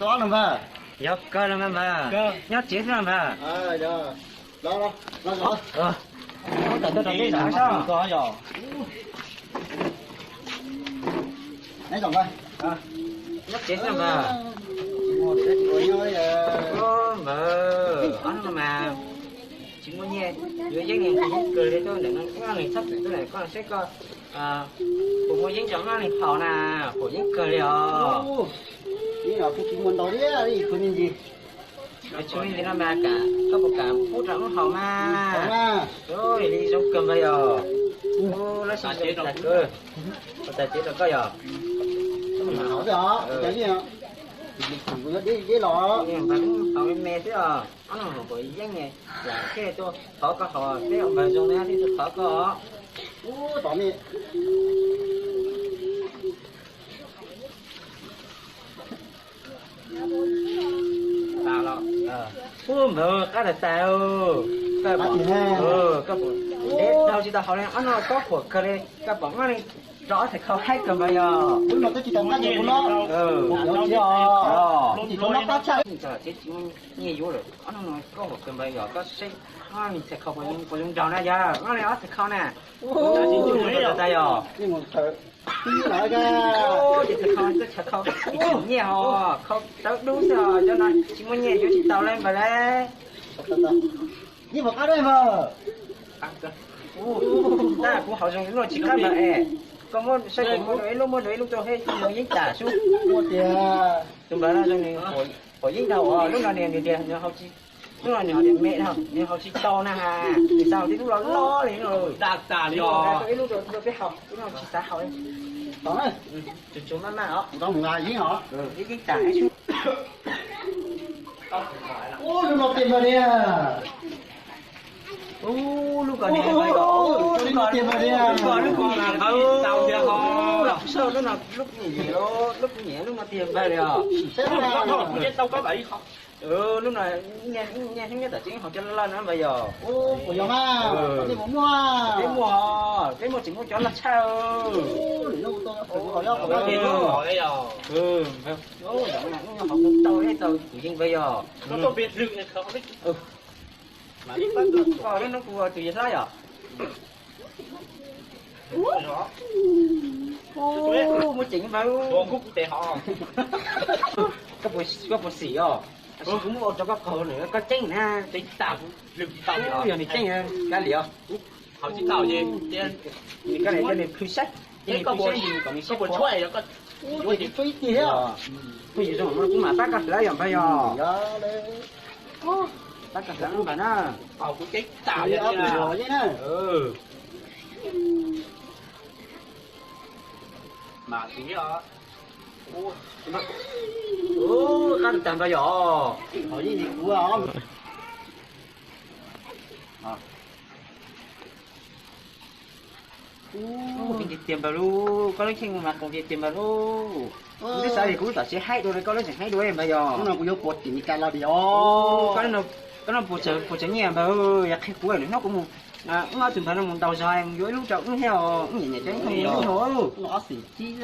Yog kawg los mas npawg, nyob tsev xwb los npawg. Los, los, los. Nyob tsev xwb npawg. Npawg, ob hnub no mas tsis muaj nyiaj yuav yeeb, yeeb kawg li, tuaj ntawm no ib leeg txhob txwm tuaj ntawm koj seb koj puas muaj yeeb rau ib leeg haus na, puas yeeb kawg li os. Tsis muaj ntau thiab, ib khub me ntsis. Tsis muaj ntsis no mas koj puas kam pub rau wb haus mas? Li zoo kawg npawg yog. Lab sis tas kawg, tas tsev rau koj yog. Haus me me xwb os, ob no puas yeeb lam thiaj tuaj thov koj haus, peb ua npawg zoo na thiaj tuaj thov koj. Ub, tom me. Ub, npawg, qab tas tas. Koj pom, koj pom, dej dhau tsis tau haus li, ob no koj pom kawg li, koj pom noj li rau ob txhais khau haib kawg npawg yog. Lub no twb tsis tau qab, tsis tau noj qab tshaj. Nyiaj yuav lawm, ob no koj pom kawg npawg yog, koj saib noj li txhais khau puas zoo nraug na yog, noj li ob txhais khau na. Ub, tas tas yog. Ces txhais khau, txhais khau ib txhais nyiaj ho, khau tawv dub xwb os, cov no tsis muaj nyiaj yuav tsis tau li npawg lauj. Tab kuv haus zoo luaj tsis qab npawg es, koj muab saib kuv muab rau ib lub, muab rau ib lub rau heb yeeb tas sub. Tus npawg no zoo, pom yeeb dhau os, lub no nws tias nws haus tsis, lub no nws tias me dhau, nws haus tsis tau na has, nws xav haus tib lub loj loj li no. Ib lub rau peb haus, lub no tsis xav haus li. Tsuag tsuag maj maj os. Yeeb tas sub. Ub, lub no tiag npawg li. Ub, lub ko, lub ko, lub ko, lub ko, lub no lub kuv nyiam, lub kuv nyiam, lub no tiag npawg li os. Lub no nyiaj hnub nyob tom tsev haus cov loj loj no npawg yog. Peb muaj, peb muaj tsis muaj cov loj tshaj. Haus tau tau kuv yeej npawg yog. Koj hnub kuv tus yawg hlob yog. Muaj ceem npawg. Koj puas xim os? Kuv muab ua rau koj qaug na, koj ceeb na. Yog nws ceeb kab liam. Nws kab liam coj nws plhws saib, coj nws plhws saib kom nws saib puas tshuab. Phooj ywg zoo no kuv mam pab koj hlawv yog npawg yog. Pab koj hlawv npawg na. Qab tag npawg yog. Tiag tiag npawg lauj, koj lub cheej mas qoos tiag tiag npawg lauj. Kuv twb xav tias kuv tom tsev haib dua, koj lub tseem haib dua npawg yog. Kuv yuav puas tim Mis Kas los tiag. Koj no puas tseem nyiaj npawg, yog qhia kuv lwm hnub kuv mus, wb ob tug npawg no mus ntaus zog mus yuav ib lub rau wb thiab os, wb nyiam nyiam cov ib tug ib tug. Ob xeem tsib,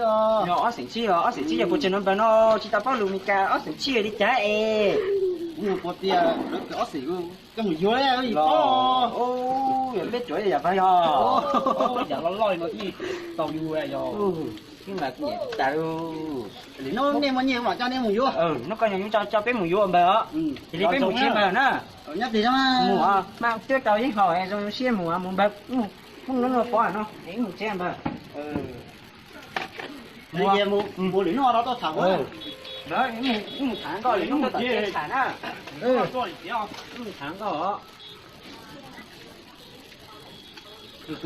ob xeem tsib, ob xeem tsib yog puas tseem no npawg no tsis tau paub lus Mis Kas, ob xeem tsib li cas es. Kuv mus puas tias ob xeem koj mus yuav los. Yog peb ruam yam npawg yog. Yam loj loj no tsis tau yuav yog. Hnub no nej muaj nyiaj mam coj nej mus yuav. Hnub koj yog yuav coj peb mus yuav npawg os. Cia li peb mus tsev npawg na. Nyob tsev mus mas twb tau yeeb haus zoo siab mus, mus npawg, hnub no pov no es mus tsev npawg. Mus lwm hnub no tuaj tham, mus tham koj lwm hnub tuaj tom tsev tham na. Mus tham koj.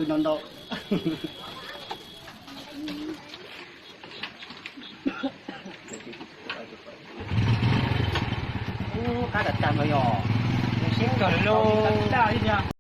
Ntau ntau. Ub, qab tas tas npawg yog. Siab nkawg li lauj.